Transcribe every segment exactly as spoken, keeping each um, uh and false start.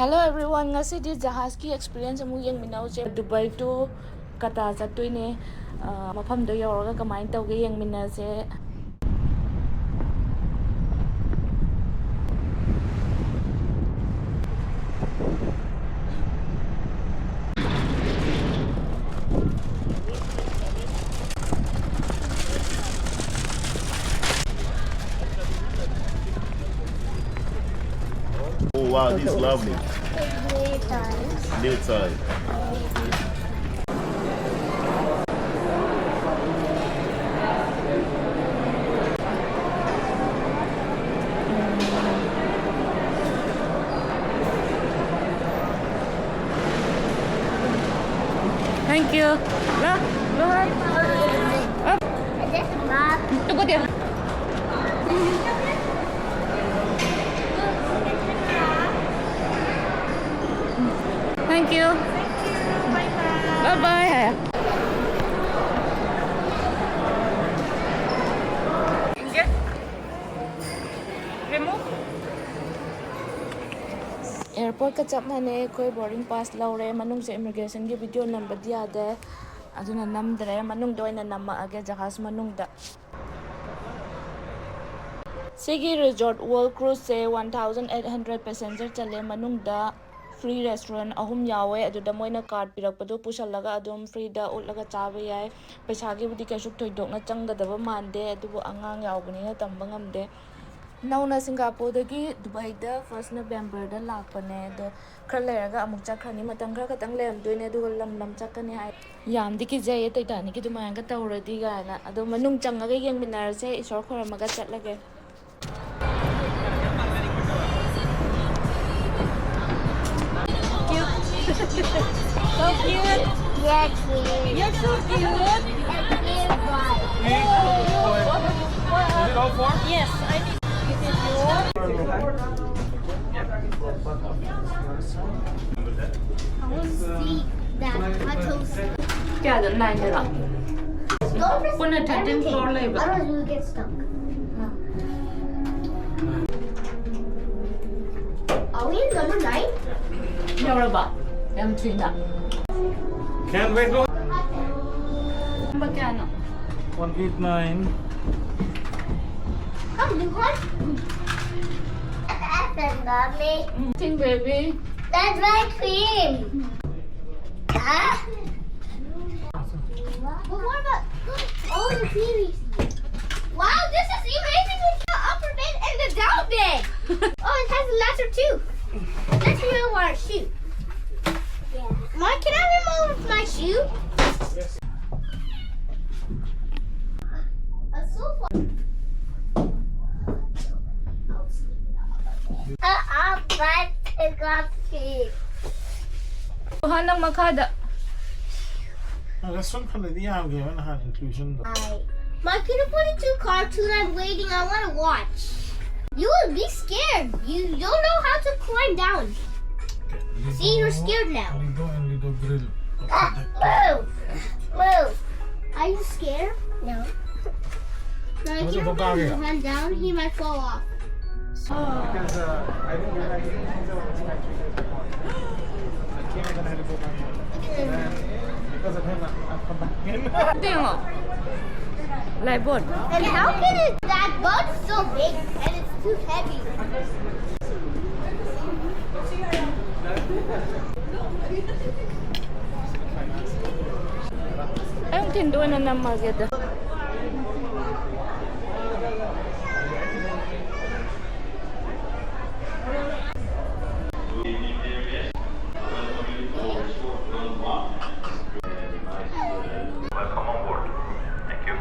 Hello everyone, ꯉꯁꯤꯗꯤ ꯖꯍꯥꯖꯀꯤ experience ꯑꯃꯨꯛ ꯌꯦꯡꯃꯤꯟꯅꯧꯁꯦ꯫ Dubai to Qatar ꯆꯠꯇꯣꯏꯅꯦ꯫ ꯑ, ꯃꯐꯝꯗꯣ ꯌꯧꯔꯒ ꯀꯃꯥꯏꯅ ꯇꯧꯒꯦ ꯌꯦꯡꯃꯤꯟꯅꯁꯦ꯫ Oh wow, this is lovely. Little time. Thank you. Lo, lo. Up. Tunggu dia. Thank you. Bye bye. Remove. Airportꯀ ꯆꯞ ꯃꯥꯟꯅꯩ꯫ ꯑꯩꯈꯣꯏ boarding pass ꯂꯧꯔꯦ꯫ ꯃꯅꯨꯡꯁꯦ immigrationꯒꯤ video ꯅꯝꯕꯗꯤ ꯌꯥꯗꯦ, ꯑꯗꯨꯅ ꯅꯝꯗ꯭ꯔꯦ꯫ ꯃꯅꯨꯡꯗ ꯑꯣꯏꯅ ꯅꯝꯃꯛꯑꯒꯦ, ꯖꯍꯥꯖ ꯃꯅꯨꯡꯗ꯫ ꯁꯤꯒꯤ Resort World Cruiseꯁꯦ one thousand eight hundred passenger ꯆꯜꯂꯦ ꯃꯅꯨꯡꯗ꯫ Free restaurant ꯑꯍꯨꯝ ꯌꯥꯎꯋꯦ꯫ ꯑꯗꯨꯗ ꯃꯣꯏꯅ card ꯄꯤꯔꯛꯄꯗꯨ ꯄꯨꯁꯜꯂꯒ ꯑꯗꯨꯝ freeꯗ ꯎꯠꯂꯒ ꯆꯥꯕ ꯌꯥꯏ꯫ ꯄꯩꯁꯥꯒꯤꯕꯨꯗꯤ ꯀꯩꯁꯨ ꯊꯣꯏꯗꯣꯛꯅ ꯆꯪꯒꯗꯕ ꯃꯥꯟꯗꯦ, ꯑꯗꯨꯕꯨ ꯑꯉꯥꯡ ꯌꯥꯎꯕꯅꯤꯅ ꯇꯝꯕ ꯉꯝꯗꯦ꯫ ꯅꯧꯅ ꯁꯤꯡꯒꯥꯄꯨꯔꯗꯒꯤ ꯗꯨꯕꯥꯏꯗ first Novemberꯗ ꯂꯥꯛꯄꯅꯦ, ꯑꯗꯣ ꯈꯔ ꯂꯩꯔꯒ ꯑꯃꯨꯛ ꯆꯠꯈ꯭ꯔꯅꯤ꯫ ꯃꯇꯝ ꯈꯔ ꯈꯛꯇꯪ ꯂꯩꯔꯝꯗꯣꯏꯅꯦ, ꯑꯗꯨꯒ ꯂꯝ ꯂꯝ ꯆꯠꯀꯅꯤ ꯍꯥꯏ꯫ ꯌꯥꯝꯗꯤ ꯀꯤꯖꯩꯌꯦ Titanicꯀꯤ ꯑꯗꯨꯃꯥꯏꯅꯒ ꯇꯧꯔꯗꯤ ꯀꯥꯏꯅ꯫ ꯑꯗꯣ ꯃꯅꯨꯡ ꯆꯪꯉꯒ ꯌꯦꯡꯃꯤꯟꯅꯔꯁꯦ, ꯏꯁꯣꯔ ꯈꯣꯏꯔꯝꯃꯒ ꯆꯠꯂꯒꯦ꯫ So cute. Yes, we You're so cute. Is it all four? Yes, I need. Is it yours? I want to see that turtles. ꯀꯌꯥꯗ? Nineꯗꯔꯣ? Don't press ꯄꯨꯟꯅ thirteen floor ꯂꯩꯕ꯫ Otherwise we will get stuck. Are we in number nine? ꯌꯧꯔꯕ? ꯌꯥꯝ ꯊꯨꯏꯅ꯫ Can't wait. Number ꯀꯌꯥꯅꯣ? One eight nine. Come, you want? That's a mommy. Ting baby. That's my cream. Huh? But what about all the T Vs? Wow, this is amazing with the upper bed and the down bed. Oh, it has a ladder too. Let's remove our shoe. Yeah. Mom, can I remove my shoe? A sofa. Uh, uh, but it got big. Kuha ng makada. Ang restroom pala di yan, gaya na inclusion do. Ay. Ma, can you put it to cartoon? I'm waiting. I want to watch. You will be scared. You don't know how to climb down. See, you're scared now. Lido and Lido grill. Ah, move. Move. Are you scared? No. No, I can't put your hand down. He might fall off. Because uh, I didn't realize he was actually there before. I came and then I had to go back home. And because of him, I, I've come back again. Tingnan mo. Live board. And how can it, that boat is so big and it's too heavy? Ay, ang tindo na ng Mageda. Welcome on board. Thank you.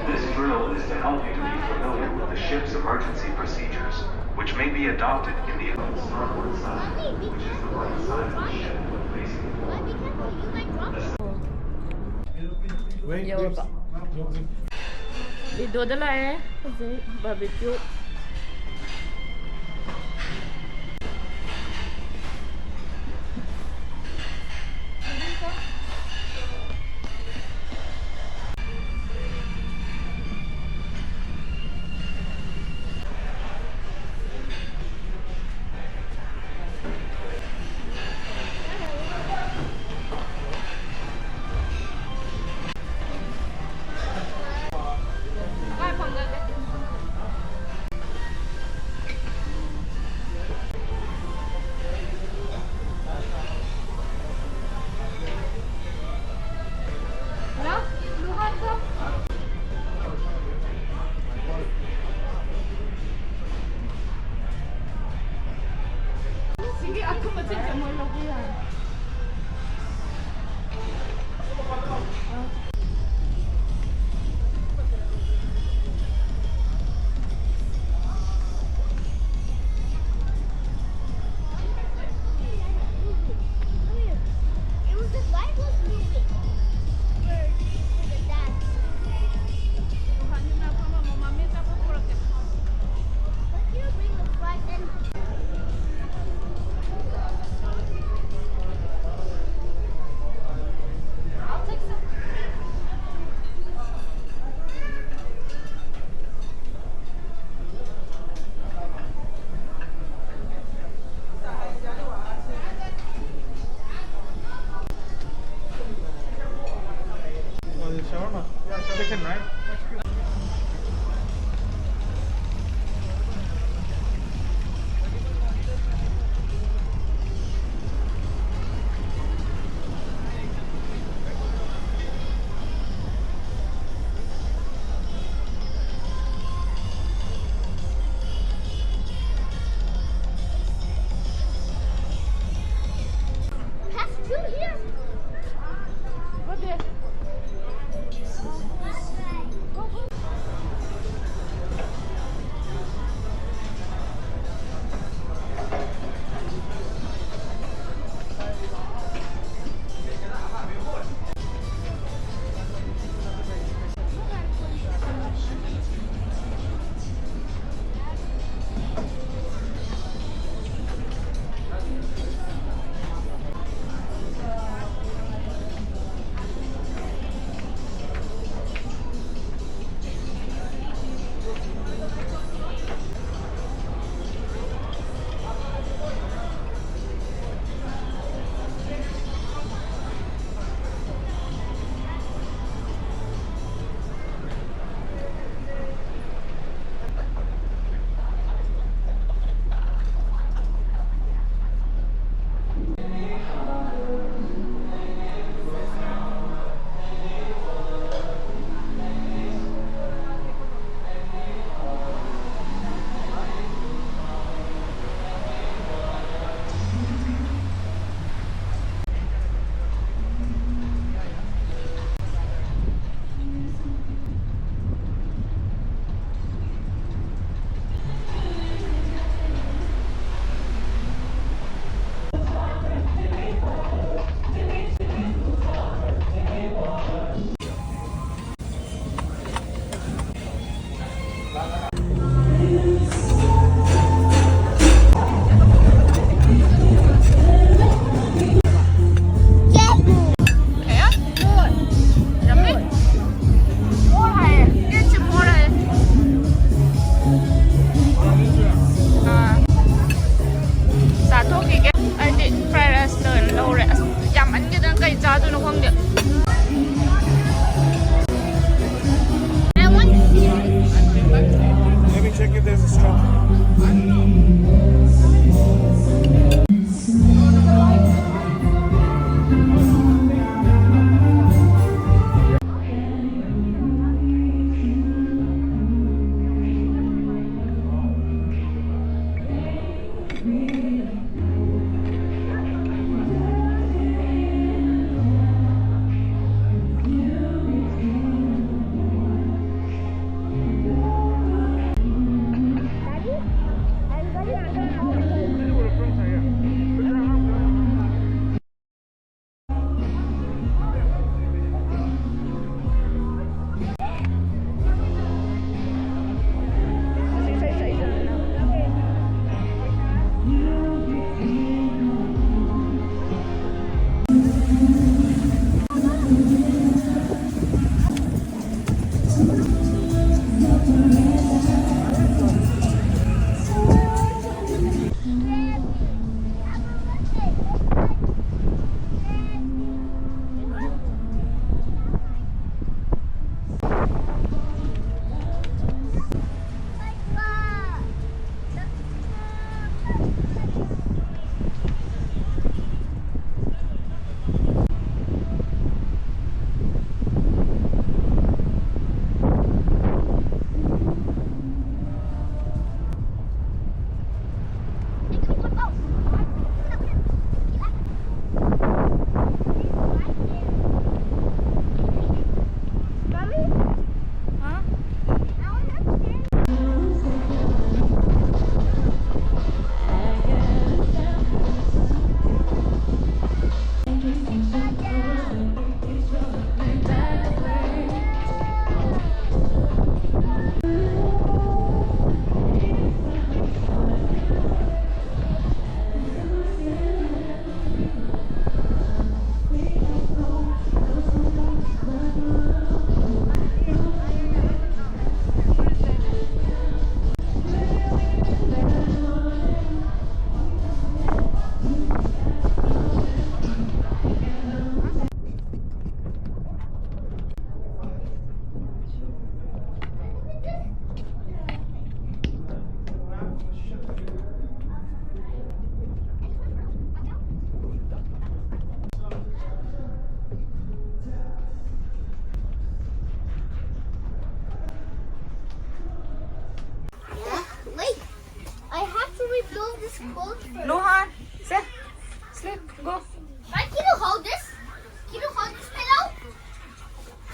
This drill is to help you to be familiar with the ship's emergency procedures, which may be adopted in the starboard side, which is the right side of the ship when facing forward. Wait, Yo, wait. Lido dala eh. Kasi barbecue.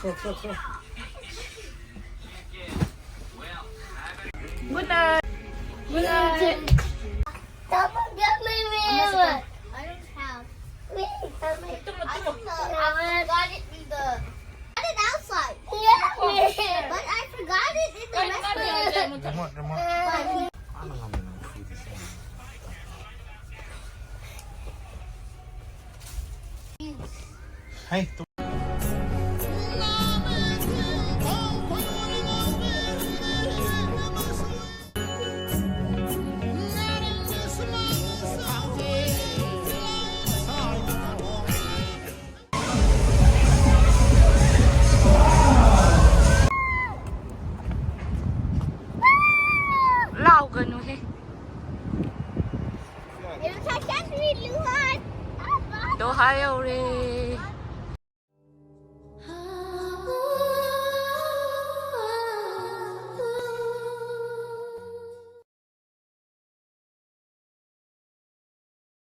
Good night. Good night. Don't forget my mirror. I don't have. Wait, I forgot it in the. I got it outside. Yeah. But I forgot it in the restaurant. Hey, ꯂꯥꯎꯒꯅꯨꯍꯦ꯫ Doha ꯌꯧꯔꯦ꯫